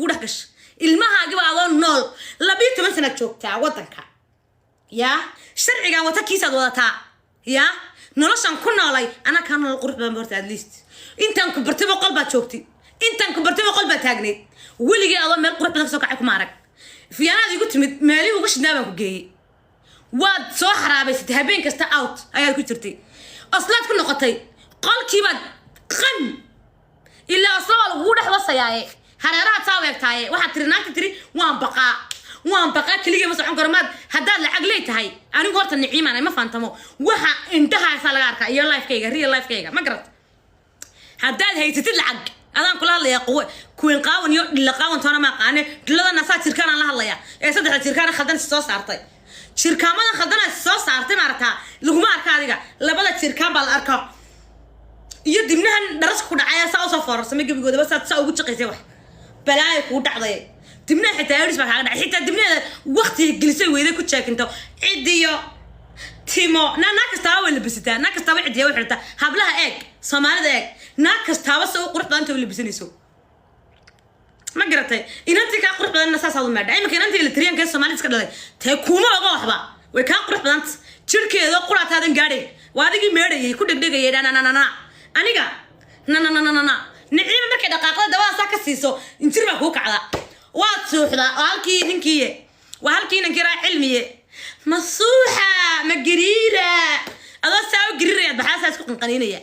Kugu dhex gasha ilmahaagiba adoo nool. 12 sanaad joogtaa waddanka, yaa sharcigan wata kiisaad wadataa, yaa noloshan ku noolay anaa kaa nolol qurux badan. Horta at least intaan ku bartay 100 baad joogtay, intaan ku bartay 100 baad taagnayd. Weligii adoo meel qurux badan kasoo kacay kuma arag. Fiyaanaad igu timid, meelihii uga shidnaa baan ku geeyey. Waad soo xaraabaysatay, habeen kasta out ayaad ku jirtay. Oslaad ku noqotay, qolkiibaad qan ilaa Oslo waa lagugu dhex wasayaaye, hareerahaad saa weegtaaye. Waxaad tiri, naagta tiri, "Waan baqaa, waan baqaa, keligay ma socon karo." Maad haddaad lacag leey tahay, anigu horta Niciimaan ma faantamo. Waxa indhahaasaa laga arkaa iyo lifekayga, real lifekayga, ma garat? Haddaad haysatid lacag, adaan kula hadlayaa. Quwe kuwin qaawan iyo dhilla qaawan toona ma aqaane. Dhiladana saa jirkaanaan la hadlayaa ee saddexda jirkaana khaldan is soo saartay, jirkaamadan khaldana is soo saartay, maaragtaa? Laguma arka adiga, labada jirkaan baa la arkaa iyo dibnahan dharaska ku dhacaya saa usoo foorarsamay gebigoodaba, saad saa ugu jaqaysay. Wax balaaya kugu dhacday, dibnaha xitaa aids baa kaaga dhacay. Xitaa dibnaheeda waqtiga gelisay weyday ku jeekinto cidiyo timo. Naa kastaaba way labisataa, naa kastaaba cidiya way xidhataa. Hablaha eeg, Soomaalida eeg, naa kastaaba se u qurux badanta way labisanayso, ma garatay? Inantii kaa qurux badanna saasaad u meedha. Iminka inantii Eritreanka ee Soomaalida iska dhalay tee kuma oga waxba, way kaa qurux badanta, jirkeeda quraataadan gaadhay. Waa adigii meedhayay ku dhegdhegayay nananana aniga nanananana. Niciima markay dhaqaaqda dabada saa ka siiso, injir baa kuu kacda, waad suuxdaa. Oo halkii ninkiiye, waa halkii ninkii raa cilmiye, ma suuxa ma gariira, adoo saa u gariirayaad baxaa saa isku qanqaniinaya.